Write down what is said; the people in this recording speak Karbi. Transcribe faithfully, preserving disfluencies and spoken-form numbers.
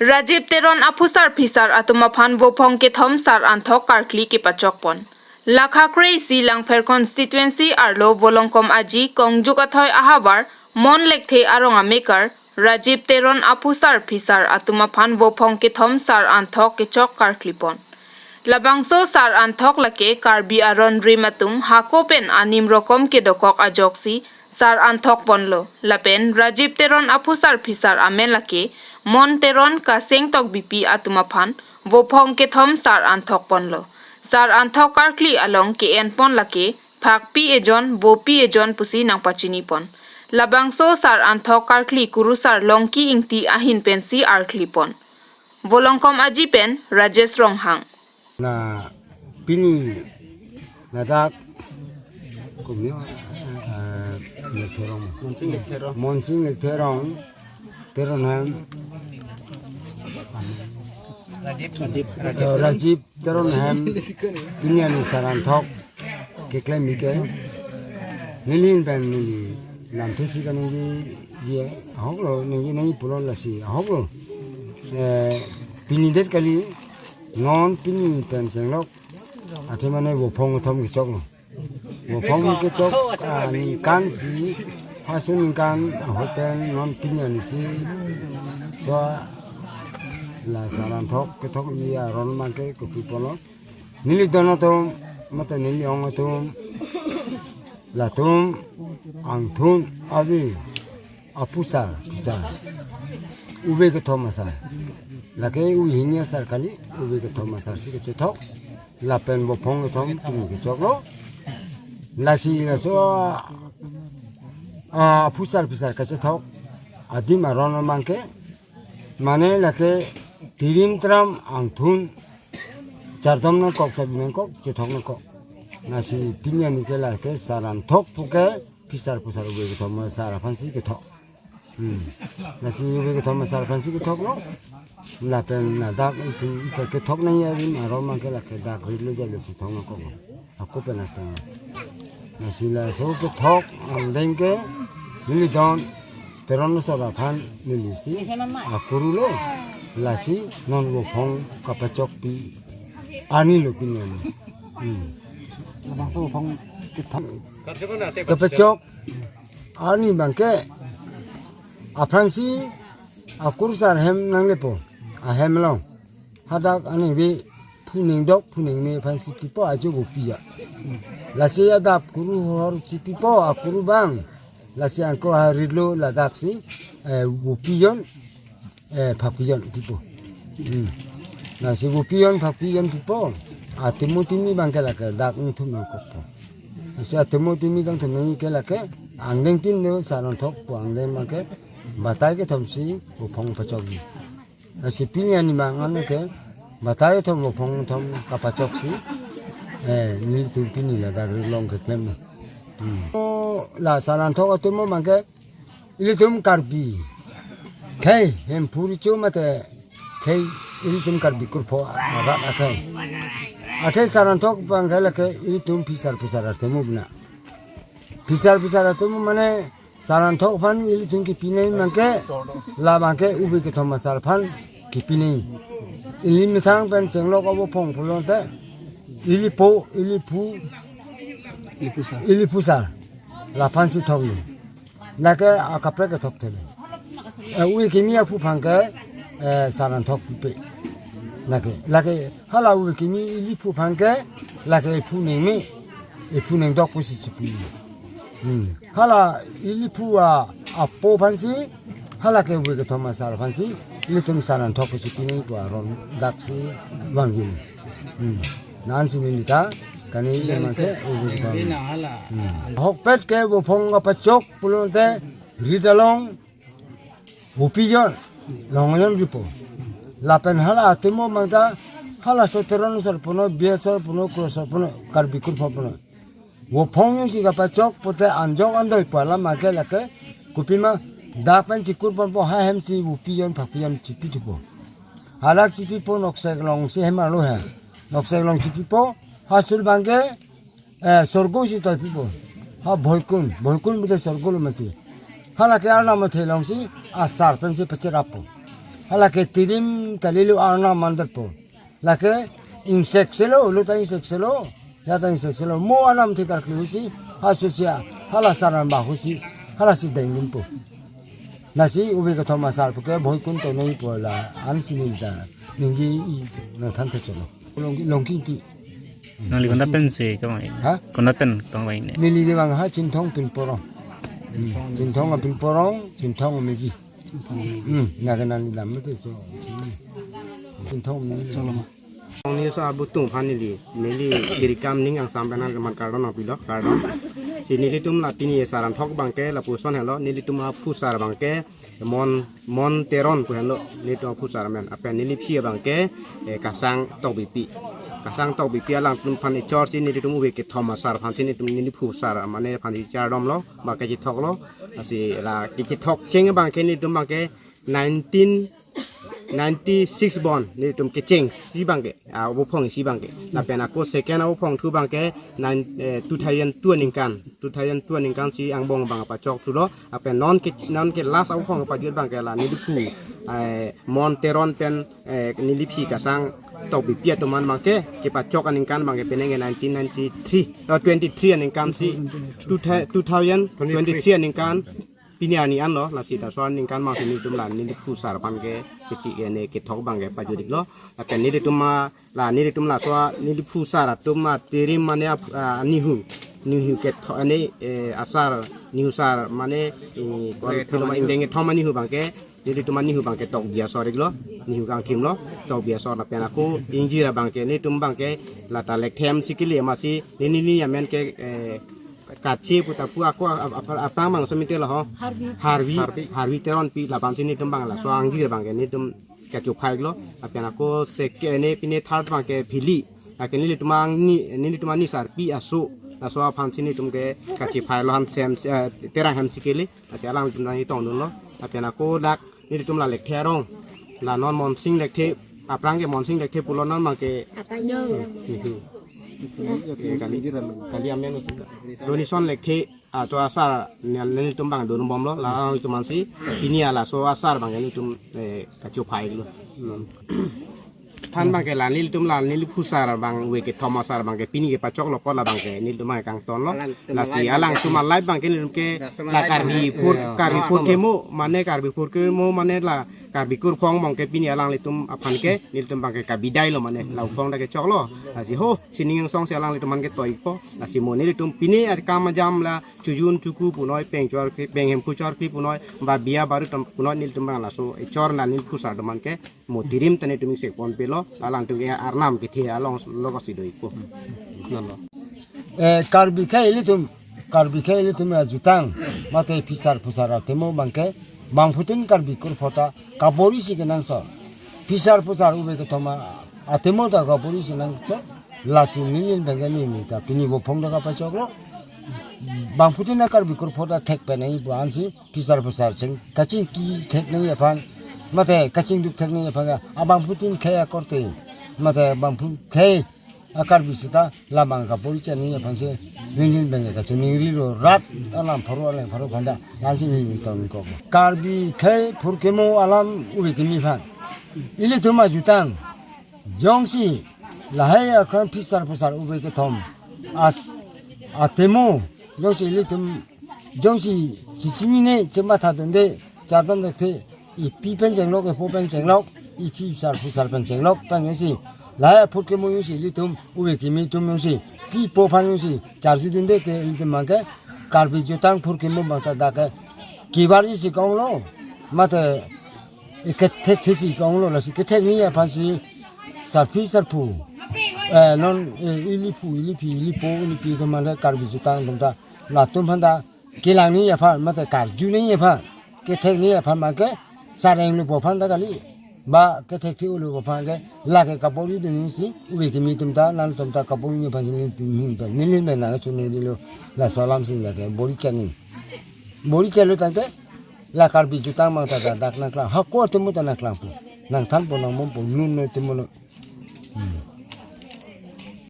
Rajib Teron aphusar phisar atum aphan vophong kethom sar anthok karkli kepachokpon. Lakha kre-isi Langpher constituency arlo Volongkom Aji Kongjuk Athoi ahavar Mon Lekthe arong amekar Rajib Teron aphusar phisar atum aphan vophong kethom sar anthok kechok karklipon. Labangso sar anthok lake Karbi aron rim atum hako pen anim rokom kedokok ajoksi sar anthokponlo. Lapen Rajib Teron aphusar phisar amen lake Mon Teron Kaseng Tokbipi atum aphan vophong kethom sar anthokponlo. Sar anthok karkli along ke-enpon lake phakpi ejon, vopi ejon pusi nangpachinipon. Labangso sar anthok karkli kurusar Longki Ingti ahin pensi arklipon. Volongkom Aji pen Rajesh Ronghang. Na pini ladak kumyo, eh, Lekthe arong. Monsing Lekthe arong. Monsing Lekthe arong. Teron hem. Rajib. Eh, Rajib Teron hem. Pini arni sar anthok keklem bike. Neli pen neli lamthe si kaningje, je ahoklo, ningje nangji pulo lasi ahoklo. Eh, pini det kali, non pini pen chenglok athe mane vophong kethom kechoklo. Vophong kechok, ah, ningkan si, hasu ningkan ahut pen non pini arni si, so, la sar anthok kethok-ji aron abangke kopi pulo. Neli don atum, mate neli ong atum, latum angthun ave aphusar phisar, ove kethom asar. Lake ove hini asar kali, ove kethom asar si kechethok. Lapen vophong kethom pini kechoklo. Lasi laso, ah, aphusar phisar kechethok adim aron abangke, mane lake tirim tram angthun chardom nangkok, charbi nangkok, chethok nangkok. Lasi pini arni ke lake sar anthok puke phisar phusar ove kethom asar aphansi kethok. Hmm. Lasi ove kethom asar aphansi kethoklo. Lapen ladak itum ke kethok nangji adim aron abangke lake dak ritlo jalo si thok nangkoklo. Hako pen ateng. Lasi laso kethok angdeng ke neli don Teron asor aphan neli si akurulo. Lasi non vophong kapachokpi arnilo pini arni. Hmm. Labangso vophong kethom kapachok arni abangke aphrangsi akurusar hem nanglepo, ahem along. Hadak aningve phu ningdok phu ningme aphansi pipo, ajo vopi ya. Lasi adap kuru hor si pipo, akuru abang. Lasi angko ha ritlo ladak si, eh, vopi jon, eh, phakpi jon pipo. Hmm. Lasi vopi jon phakpi jon pipo. Atemo temi abangke lake dak ingthum nangkokpo. Lasi atemo temi kangthum nangji ke lake angdeng tin do sar anthok pu angdeng abangke batai kethom si vophong pachokji. Lasi pini arni abang anke batai kethom vophong kethom kapachok si, eh, nelitum pini ladak rit along keklem. Hmm. O, la sar anthok atemo abangke ilitum Karbi khei Hemphu recho mate khei ilitum Karbi kurpho arat akhei. Athe sar anthok abangke lake ilitum phisar phisar atemo bina. Phisar phisar atemo mane sar anthok aphan ilitum kepinangji abangke, labangke ove kethom asar aphan kepinangji. Ili methang pen chenglok avophong pulote, ili pho, ili phu, ili phusar, ili phusar, laphansi thokji. Lake akaprek kethok thele. Eh, ove kimi aphu abangke, eh, sar anthok pipe. Lake, lake hala ove kimi ili phu abangke, lake ephu ningme, ephu ningdok pusi chipi. Hmm. Hala ili phu a apo aphansi, hala ke ove kethom asar aphansi, ilitum sar anthok pusi pinangji pu aron daksi vangji. Hmm. Nansi neli ta, kani ili mate ove kethom. Hmm. Ahokpet ke vophong kapachok pulote rit along vopi jon, long jon ripo. Lapen hala atemo abangta, halaso Teron asor puno, Bey asor puno, Kro asor puno, Karbi kurpho puno. Vophong jongsi kapachok pote anjok andoi pu alam abangke lake, kopima dak pen chikurponpo, ha hem si vopi jon phakpi jon chipithupo. Hadak chipipo noksek along si hem arlo he. Noksek along chipipo, ha sul abangke, eh, sorgo si toipipo. Ha Boikun, Boikun pute sorgo lo mati. Halake Arnam athe alongsi asar pensi pacherapo. Hala ke tirim kalilo arnam mandetpo. Lake ingsek selo, lo ta ingsek selo, ya ta ingsek selo. Mo anam thekar kli husi, ha susia, hala saran ba husi, hala si dengdunpo. Lasi ove kethom asar puke bhoi kun to nangpo la, an si neli ta, ningji i nangthan thek selo. Long, Longki ti. Nangli konat pen si kevang? Ha? Konat pen kevang ne? Neli kevang ha Chinthong Pinporong. Hmm. Chinthong Pinporong, Chinthong Meji. Hmm, na kenal dam itu so. Chinthong Meji. News abutung aphan neli, neli kiri kam ning angsam pen nangkeman kardom nangpilo, kardom. Si nelitum la pini asar anthok abangke lapuson helo, nelitum aphusar abangke Mon, Mon Teron pu henlo, nelitum aphusar amen. Lapen neliphi abangke, eh, Kasang Tokbipi. Kasang Tokbipi alangtum aphan echor si nelitum ove kethom asar aphan si nelitum neliphusar mane aphan si chardomlo, ba kechethoklo. Lasi la kechethok cheng abangke nelitum abangke nineteen ninety-six born nelitum kecheng si abangke, ah, abuphong si abangke. Lapen ako second abuphongthu abangke nine, eh, two thousand two aningkan, two thousand two aningkan si angbong abang pachok thulo. Lapen non ke, non ke last abuphong pajut abangke la neliphu, eh, Mon Teron pen, eh, neliphi Kasang Tokbipi atum an abangke kepachok aningkan abangke penang ke nineteen ninety-three, oh, twenty-three aningkan si, two thou-, two thousand twenty-three aningkan pini arni anlo, lasi ta so aningkan abang si nelitum la neliphusar aphan ke, kechi ke ne kethok abangke pajut iklo. Lapen nelitum ma, la nelitum laso a neliphusar atum atirim mane ap-, ah, nihu. Nihu kethok ane, eh, asar, nihu sar mane, eh, kol-, eh, thilo ma ingdeng kethom anihu abangke, nelitum anihu abangke tokbi asor iklo, nihu kangthimlo, tokbi asor lapen ako ingjir abangke, nelitum abangke, la ta lekthem si kele masi, neli ni amen ke, eh, Kache pu ta pu ako ap-, ap-, aphrang abang so mite lo ho. Harvi. Harvi, Harvi. Harvi Teronpi lapen si nelitum abang laso angjir abangke nelitum kachephai iklo. Lapen ako second ne pine third abangke Phili. Lake nelitum ang ni, nelitum ani sarpi aso. Laso aphan si nelitum ke kachephailo han sem, eh, Terang hem si kele. Lasi alangtum nangchetongdunlo. Lapen ako dak nelitum la Lekthe arong. La non Monsing Lekthe, aphrang ke Monsing Lekthe pulo non abangke. Apa yo? Mhm. Eh, kali, kali amen. Donison Lekthe, ah, to asar, nel-, nelitum abang donbomlo, la nelitum ansi, pini laso asar abang nelitum, eh, kachephai iklo. Hmm. Than abangke la nelitum la neliphusar abang ove kethom asar abangke pini kepachoklo apot la abangke nelitum abang kangtonlo. Lasi alangtum alive abangke nelitum ke la Karbi phur, Karbi phurkimo, mane Karbi phurkimo, mane la Karbi kurphong abangke pini alanglitum aphan ke nelitum abangke kabidailo mane la uphong ta kechoklo. Lasi ho sining angsong si alanglitum aphan ke toipo. Lasi mo nelitum pini akam ajam la chojun choku punoi peng chor peng hemku chor pi punoi ba biya baru tam punoi nelitum abang laso echor la neliphusar atum an ke mo tirim ta nelitum ingsek ponpelo, alangtum ke arnam kethe along lo kosi doipo. Non lo. Eh, Karbi akhei ilitum, Karbi akhei ilitum ajutang, mate phisar phusar atemo abangke, bangphutin Karbi kurpho ta kabor-i si kenangsot. Phisar phusar ove kethom atemo ta kabor-i si nangchot, lasi neli abangke neli ta pini abuphong ta kapachoklo. Bangphutin a Karbi kurpho ta thek pen nangji pu ansi, phisar phusar cheng, kachingki thek nangji aphan, mate kachingduk thek nangji aphan ke, abangphutin akhei akorte, mate bangphu akhei a Karbi sita labang kabor-i chani aphan si, neli abangke kachiningrilo rat, alam pharo, alam pharo aphan ta, ansi neli tongkok. Karbi akhei phurkimo alam ove kimi aphan. Ilitum ajutang, jongsi, lahai akhan phisar phusar ove kethom, as, atemo, jongsi ilitum, jongsi chichinine, chematha dunde, chardom lekthe, ipi pen chenglok, ipo pen chenglok, iphisar phusar pen chenglok, pen jongsi, lahai phurkimo jongsi ilitum, ove kimi atum jongsi, pipo aphan jongsi, charju dunde te ilitum abangke, Karbi jutang phurkimo abang ta dak ke, kebar-i si konglo, mate, eh, kethek thesi konglo lasi kethek nangji aphan si sarpi sarpo. Eh, non, eh, iliphu, iliphi, ilipo, ilipi atum mane Karbi jutang atum ta latum aphan ta kelang nangji aphan, mate karju nangji aphan, kethek nangji aphan abangke sareng lupo aphan ta kali. Ba kethek thi ulupo aphan ke lake kabor-i dun si ove kimi atum ta, nangtum ta kabor-i nangji aphan si nelitum hin pen, neli pen nangchoningdilo laso alam si lake bor-i chani. Bor-i chalo tangte, la Karbi jutang abang ta dak nangklang. Hako atemo ta nangklangpo. Nangthanpo nangmompo, nun atemo lo. Hmm.